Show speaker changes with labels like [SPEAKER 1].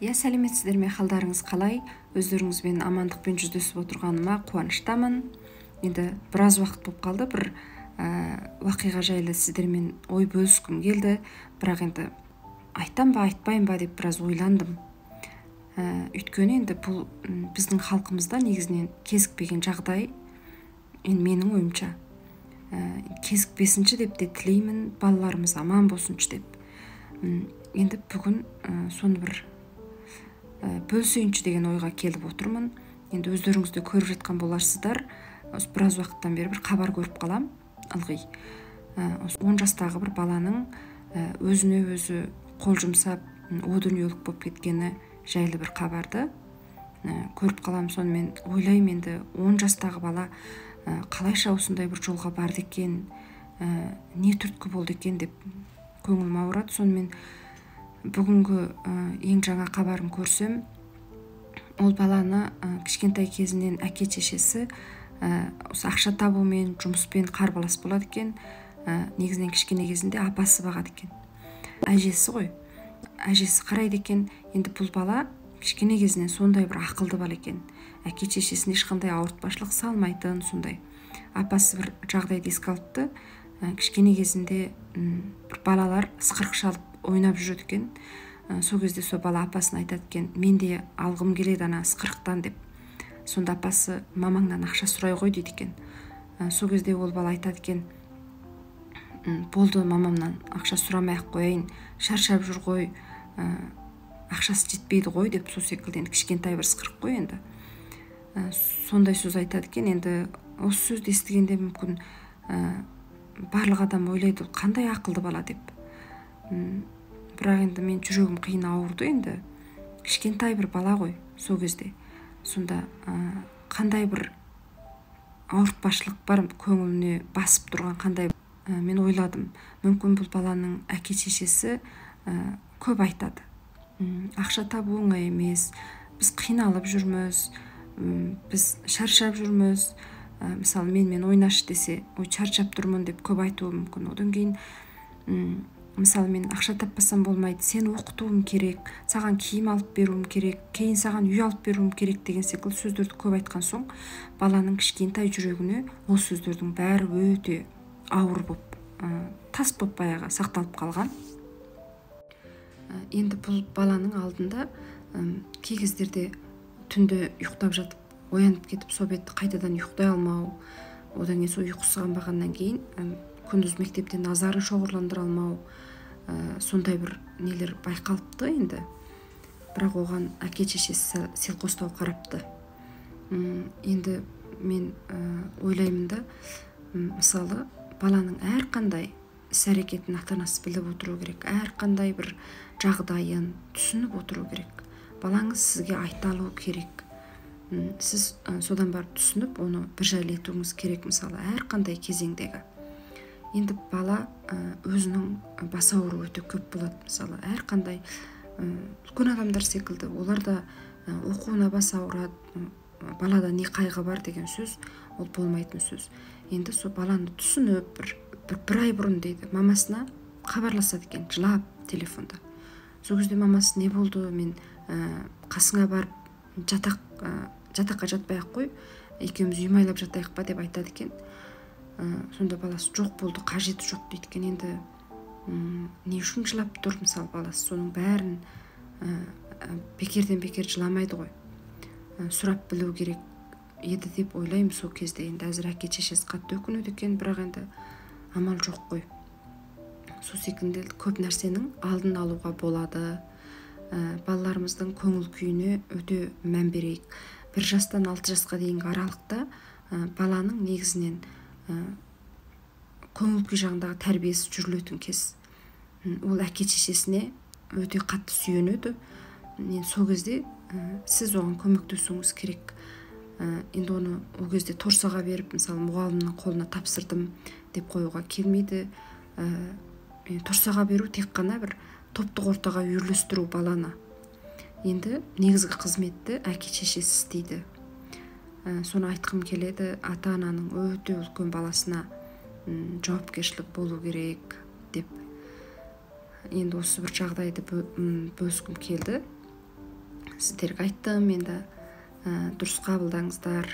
[SPEAKER 1] Иә, сәлеметсіздер ме, халдарыңыз қалай? Өздеріңізбен амандықпен жүздесіп отырғаныма қуаныштамын. Енді біраз уақыт болып қалды, бір уақиға жайлы сіздермен ой бөліскім келді, бірақ енді айтам ба, айтпайын ба деп біраз ойландым. Өйткені енді бұл біздің халқымызда негізінен кезікпеген жағдай, енді менің ойымша. Кезікпесінші деп те тілеймін, балаларымыз аман болсыншы деп. Енді бүгін соны бір бөлісейінші деген ойға келіп отырмын. Енді өздеріңіз де көріп жатқан боларсыздар, осы біраз уақыттан бері бір хабар көріп қалам ылғи. Осы 10 жастағы бір баланың өзіне өзі қол жұмсап, о дүниелік болып кеткені жайлы бір хабарды көріп қалам. Сонымен ойлаймын, енді 10 жастағы бала қалайша осындай бір жолға барды екен, не түрткі болды екен деп көңілім ауырады. Сонымен бүгінгі ең жаңа хабарын көрсем, ол баланы кішкентай кезінен әке шешесі осы ақша табумен, жұмыспен қарбалас болады екен. Негізінен кішкене кезінде апасы бағады екен, әжесі ғой, әжесі қарайды екен. Енді бұл бала кішкене кезінен сондай бір ақылды бала екен, әке шешесіне ешқандай ауыртпашылық салмайтын сондай. Апасы бір жағдайды еске алыпты, кішкене кезінде бір балалар ысқырық шалып ойнап жүреді екен. Сол кезде сол бала апасына айтады екен, мен де алғым келеді ана ысқырықтан деп. Сонда апасы, мамаңнан ақша сұрай ғой дейді екен. Сол кезде ол бала айтады екен, болды, мамамнан ақша сұрамай ақ қояйын, шаршап жүр ғой, ақшасы жетпейді ғой деп. Сол секілді енді кішкентай бір ысқырық қой енді. Сондай сөз айтады екен. Енді осы сөзді естігенде мүмкін барлық адам ойлайды, қандай ақылды бала деп. Бірақ енді мен жүрегім қиын ауырды, енді кішкентай бір бала ғой сол кезде. Сонда қандай бір ауыртпашылық бар көңіліне басып тұрған қандай. Мен ойладым, мүмкін бұл баланың әке шешесі көп айтады, ақша табу оңай емес, біз қиналып жүрміз, біз шаршап жүрміз. Мысалы, менімен ойнашы десе, ой, шаршап тұрмын деп көп айтуы мүмкін. Одан кейін мысалы, мен ақша таппасам болмайды, сені оқытуым керек, саған киім алып беруім керек, кейін саған үй алып беруім керек деген секілді сөздерді көп айтқан соң, баланың кішкентай жүрегіне ол сөздердің бәрі өте ауыр болып, тас болып баяғы сақталып қалған. Енді бұл баланың алдында кей кездерде түнде ұйықтап жатып оянып кетіп, сол бетті қайтадан ұйықтай алмау, одан кейін сол ұйқысы қанбағаннан кейін күндіз мектепте назарын шоғырландыра алмау, сондай бір нелер байқалыпты енді. Бірақ оған әке шешесі селқостау қарапты. Енді мен ойлаймын да, мысалы, баланың әрқандай іс-әрекетін ата-анасы біліп отыру керек, әрқандай бір жағдайын түсініп отыру керек. Балаңыз сізге айта алу керек. Сіз содан барып түсініп, оны бір жайлы етуіңіз керек, мысалы, әрқандай кезеңдегі. Енді бала өзінің бас ауруы өте көп болады, мысалы, әрқандай үлкен адамдар секілді, олар да оқуына бас ауырады, балада не қайғы бар деген сөз, ол болмайтын сөз. Енді сол баланы түсініп, бір ай бұрын дейді, мамасына хабарласады екен, жылап телефонда. Сол кезде мамасы, не болды, мен қасыңа барып жатаққа жатпай ақ қой, екеуміз үй майлап жатайық па деп айтады екен. Сонда баласы, жоқ болды, қажеті жоқ дейді екен. Енді не үшін жылап тұр, мысалы, баласы соның бәрін бекерден бекер жыламайды ғой, сұрап білу керек еді деп ойлаймын сол кезде. Енді әзір әке шешесі қатты өкінеді екен, бірақ енді амал жоқ қой. Сол секілді көп нәрсенің алдын алуға болады. Балаларымыздың көңіл күйіне өте мән берейік. 1 жастан 6 жасқа дейінгі аралықта баланың негізінен көңіл күй жағындағы тәрбиесі жүрілетін кез. Ол әке шешесіне өте қатты сүйенеді. Енді сол кезде сіз оған көмектесуіңіз керек. Енді оны ол кезде торсаға беріп, мысалы, мұғалімнің қолына тапсырдым деп қоюға келмейді. Торсаға беру тек қана бір топтық ортаға үйірлестіру баланы. Енді негізгі қызметті әке шешесі істейді. Соны айтқым келеді, ата-ананың өте үлкен баласына жауапкершілік болу керек деп. Енді осы бір жағдайды бөліскім келді. Сіздерге айттым енді, дұрыс қабылдаңыздар.